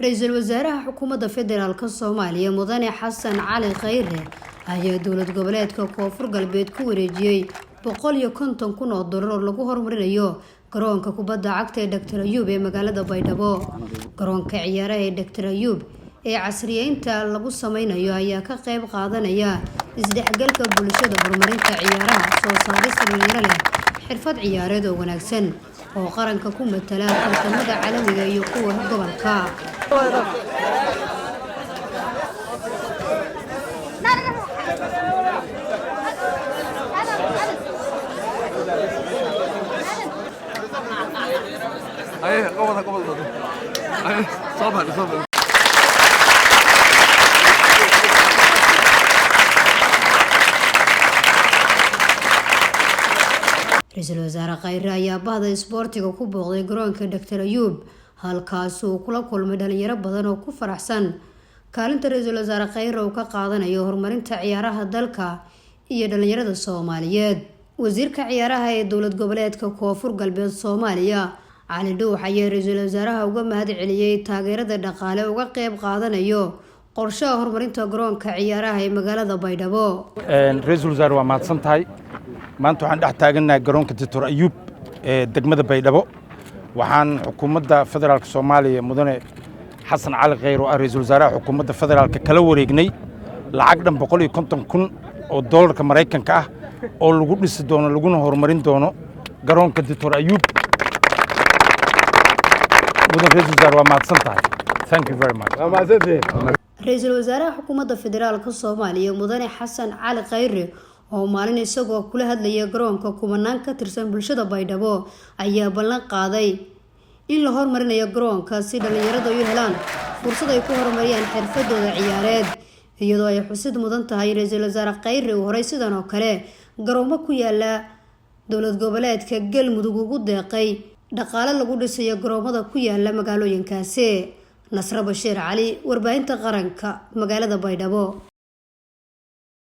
Ra-iisul wasaaraha xukuumadda federaalka Soomaaliya, Mudane Xasan Cali Khayre, ayaa dowlad goboleedka Koonfur Galbeed ku wareejiyey 150,000 oo dollar oo lagu horumarinayo garoonka kubadda cagta ee Doctor Ayuub ee magaalada Baydhabo. Garoonka ciyaaraha ee Doctor Ayuub ee casriyeynta lagu sameynayo ayaa ka qeyb qaadanaya isdhexgalka bulshada, horumarinta ciyaaraha, soo saarista dhalinyaro leh xirfad ciyaareed oo wanaagsan oo qaranka ku matala tartamada caalamiga iyo kuwa gobolka. Aye, qabada qabada. Aye, soo bax, soo bax. Ra-iisul wasaare Khayre ayaa bahda isboortiga ku booqday garoonka Doctor Ayuub, halkaas uu kula kulmay dhalinyaro badan oo ku faraxsan kaalinta ra-iisul wasaare Khayre uu ka qaadanayo horumarinta ciyaaraha dalka iyo dhalinyarada Soomaaliyeed. Wasiirka ciyaaraha ee dowlad goboleedka Koonfur Galbeed Soomaaliya, Cali Dhuux, ayaa ra-iisul wasaaraha uga mahad celiyey taageerada dhaqaale uga qeyb qaadanayo qorshaha horumarinta garoonka ciyaaraha ee magaalada Baydhabo. Ra-iisul wasaare, waa mahadsan tahay. Maanta waxaan dhex taagannahay garoonka Doctor Ayuub ee degmada Baydhabo. Waxaan xukuumadda federaalka Soomaaliya, Mudane Xasan Cali Khayr oo ah ra-iisul wasaaraha xukuumadda federaalka, kala wareegnay lacag dhan 150,000 oo doolarka Maraykanka ah oo lagu dhisi doono laguna horumarin doono garoonka Doctor Ayuub. Mudan ra-iisul wasaare, waa mahadsan tahay. Thank you very much. Ra-iisul wasaaraha xukuumadda federaalka Soomaaliya, Mudane Xasan Cali Khayre, oo maalin isagoo kula hadlaya garoonka kumanaan ka tirsan bulshada Baydhabo, ayaa ballan qaaday in la horumarinayo garoonka si dhalinyaradu ay u helaan fursad ay ku horumariyaan xirfadooda ciyaareed, iyadoo ay xusid mudan tahay in ra-iisul wasaare Khayre uu horay sidan oo kale garoomo ku yaala dowlad goboleedka Galmudug ugu deeqay dhaqaale lagu dhisayo garoomada ku yaala magaalooyinkaasi. Nasre Bashiir Cali, warbaahinta qaranka, magaalada Baydhabo.